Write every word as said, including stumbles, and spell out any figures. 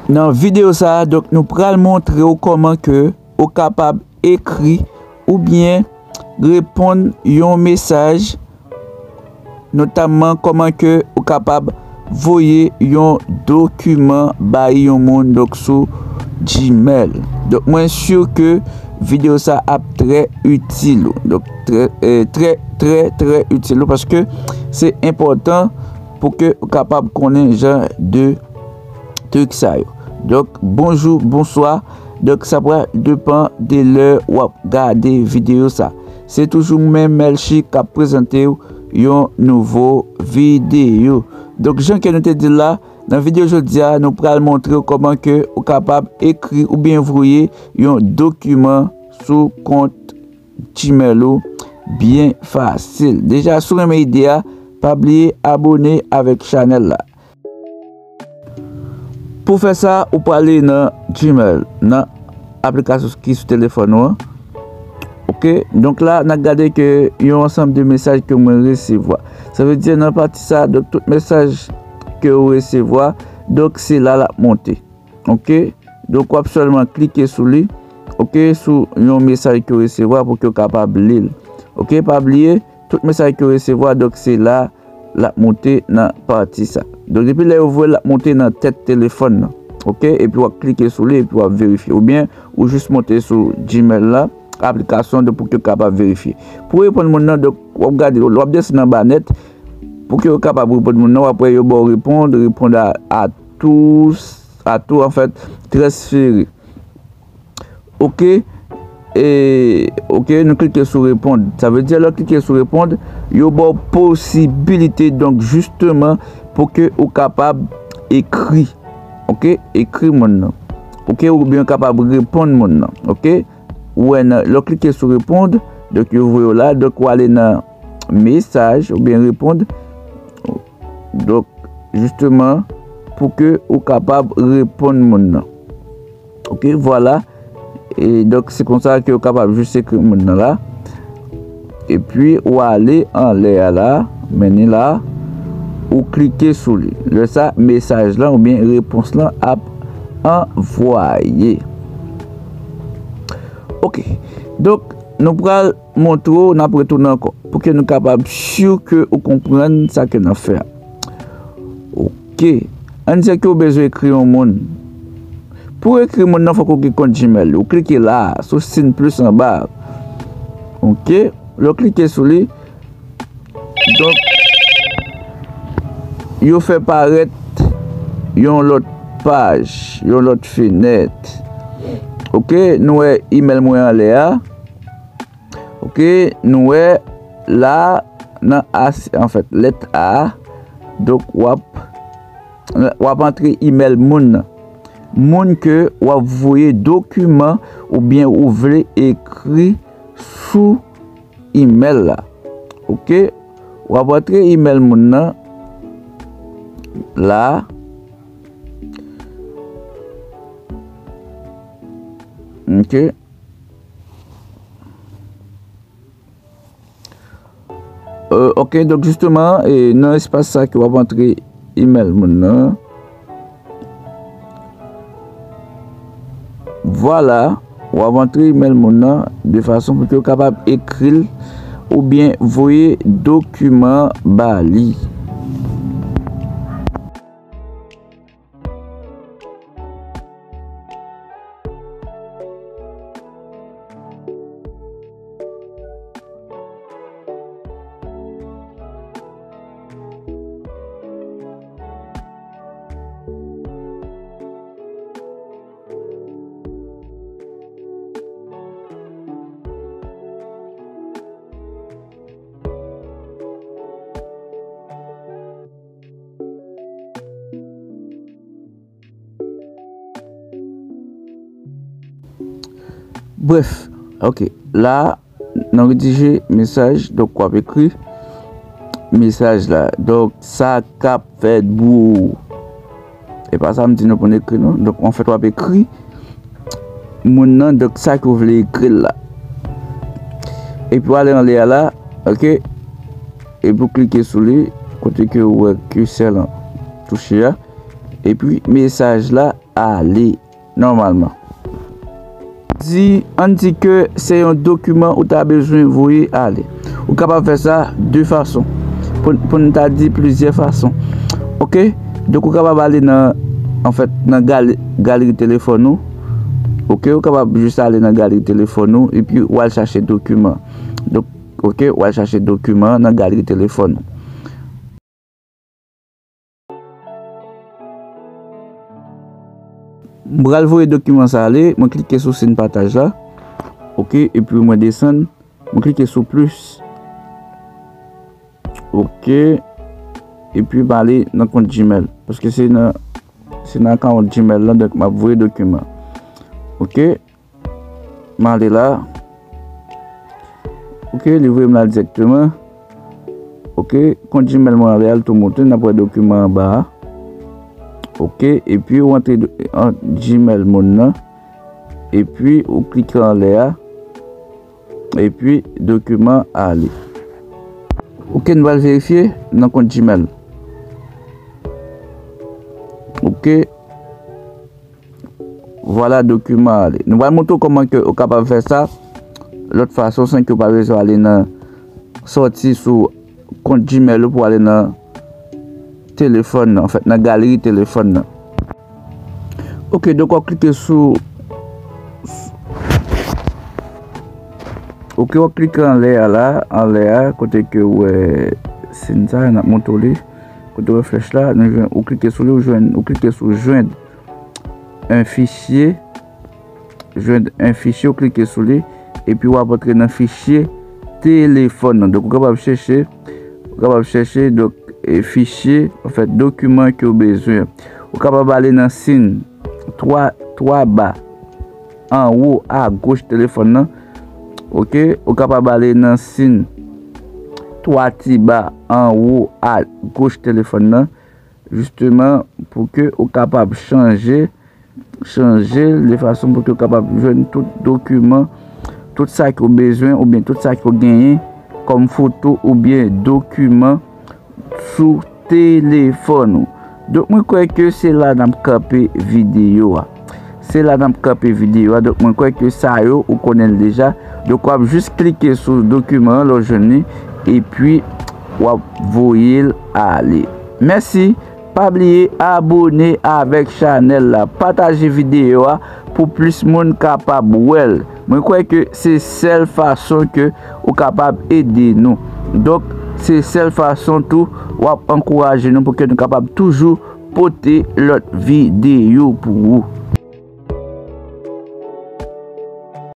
Nan videyo sa a, donk, nou pral montre w kòman ke ou kapab ekri oubyen reponn yon mesaj, notamman kòman ke ou kapab voye yon dokiman bay yon moun, donk, sou Gmail. Donk, mwen si ke videyo sa ap trè itil ou. Donk, trè, eh, trè, trè, trè itil ou, paske se enpòtan pou ke ou kapab konnen jan de trik sa yo. Donk, bonjou, bonswa. Donk, sa pral depann de lè w ap gade videyo sa. Se toujou mwen menm, Melchi, k ap prezante w yon nouvo videyo. Donk, jan ke nou te di l la, nan videyo jodi a, nou pral montre w kòman ke ou kapab ekri oubyen voye yon dokiman sou kont Gmail ou byen fasil. Deja, si w renmen ide a, pa bliye abone avèk chanèl la. Pou fè sa, ou prale nan Gmail, nan aplikasyon ki sou telefòn ou an. Oke, donk la, n a gade ke yon ansanm de mesaj ke mwen resevwa. Sa vle di nan pati sa, donk tout mesaj ke ou resevwa, donk se la l ap monte. Oke, donk w ap sèlman klike sou li. Oke, sou yon mesaj ke ou resevwa pou ke w kapab li l. Oke, pa bliye, tout mesaj ke ou resevwa, donk se la l ap monte nan pati sa. Donk, depi lè yo voye l, l ap monte nan tèt telefòn nan. Oke? Epi w ap klike sou li, epi w ap verifye. Oubyen, ou jis monte sou Gmail la, aplikasyon, donk, pou ke w kapab verifye. Pou reponn moun nan, donk, w ap gade, w ap desann anba nèt, pou ke w kapab reponn moun nan, w ap wè yo ba w reponn, reponn a, a tou, a tou, anfèt, transfere. Oke. E, oke, nou klike sou reponn. Sa vle di, lè w klike sou reponn, yo ba w posibilite, donk, jisteman, pou ke ou kapab ekri. Oke? Ekri moun nan. Oke? Oubyen ou kapab reponn moun nan. Oke? Ou wè nan, lè w klike sou reponn, donk, yo voye w la, donk, ou ale nan mesaj oubyen reponn. Donk, jisteman, pou ke ou kapab reponn moun nan. Oke, vwala. E donk, se konsa ke ou kapab jis ekri moun nan la. Epi, ou ale anlè a la, men ni la, ou klike sou li. Lè sa, mesaj lan oubyen repons lan ap anvwaye. Oke. Donk, nou pral montre w, n ap retounen ankò, pou ke nou kapab si ke ou konprann sa ke n ap fè a. Oke. Ann di ke ou bezwen ekri yon moun. Pou ekri moun nan, fòk ou gen kont Gmail. Ou klike la, sou siy plis anba a. Oke. Lè w klike sou li, donk, yo fè parèt yon lòt paj, yon lòt fenèt. Oke, nou wè imèl mwen anlè a. Oke, nou wè la nan A, anfèt, lèt A. Donk, w ap, w ap antre imèl moun nan. Moun ke w ap voye dokiman oubyen ou vle ekri sou imèl la. Oke, w ap antre imèl moun nan la. Oke. Euh, ok, donk jisteman, e, nan espas sa ke w ap antre imèl moun nan. Vwala, w ap antre imèl moun nan de fason pou ke w kapab ekri l oubyen voye dokiman ba li. Brèf, ok. La, nan redije mesaj, donk w ap ekri mesaj la. Donk, sa k ap fèt bro. E pa sa m di nou pou n ekri non. Donk, anfèt, w ap ekri moun nan, donk, sa ke w vle ekri l la. Epi w ale anlè a la, ok? Epi w klike sou li, kote ke w wè kesè lan touche a. epi mesaj la ale nòmalman. Di, ann di ke se yon dokiman ou ta bezwen voye ale. Ou kapab fè sa de fason. Pou, pou n ta di plizyè fason. Oke? Donk, ou kapab ale nan, anfèt, nan gal-, galeri telefòn ou. Oke? Ou kapab jis ale nan galeri telefòn ou, epi w al chache dokiman. Donk, oke, w al chache dokiman nan galeri telefòn ou. M pral voye dokiman sa ale, mwen klike sou siy pataj la. Oke, epi mwen desann, mwen klike sou plis. Oke, epi m ale nan kont Gmail, paske se nan, se nan akawont Gmail la, donk m ap voye dokiman. Oke. M ale la. Oke, li voye m la dirèkteman. Oke, kont Gmail mwen ale, al tou moute, n ap wè dokiman anba a. Oke, epi ou antre do-, an Gmail moun nan. Epi ou klike anlè a. Epi dokiman ale. Oke, n pral verifye nan kont Gmail. Oke. Vwala, dokiman ale. Nou pral montre w kòman ke ou kapab fè sa lòt fason san ke w pa bezwen ale nan, sòti sou kont Gmail ou pou ale nan telefòn nan, anfèt, nan galeri telefòn nan. Oke, donk w ap klike sou, oke, w ap klike anlè a la, anlè a, kote ke w wè siy sa, n ap montre w li, kote w wè flèch la, nou jwenn, ou klike sou li, ou jwenn, ou klike sou jwenn un fichier, jwenn un fichier, ou klike sou li, epi w ap antre nan fichye telefòn nan. Donk, ou kapab chèche, ou kapab chèche, donk, e, fichye, anfèt, dokiman ke w bezwen. Ou kapab ale nan siy twa, twa ba anwo agoch telefòn nan. Oke, ou kapab ale nan siy twa ti ba anwo agoch telefòn nan. Jisteman, pou ke ou kapab chanje, chanje l de fason pou ke ou kapab jwenn tout dokiman, tout sa ke w bezwen oubyen tout sa ke w genyen kòm foto oubyen dokiman sou telefòn ou. Donk, mwen kwè ke se la n ap kanpe videyo a. Se la n ap kanpe videyo a. Donk, mwen kwè ke sa yo, ou konnen l deja. Donk, w ap jis klike sou dokiman an lè w jwenn li, epi w ap voye l ale. Mèsi. Pa bliye abone avèk chanèl la. Pataje videyo a pou plis moun kapab wè l. Mwen kwè ke se sèl fason ke ou kapab ede nou. Donk, se sèl fason tou w ap ankouraje nou pou ke nou kapab toujou pote lòt videyo pou ou.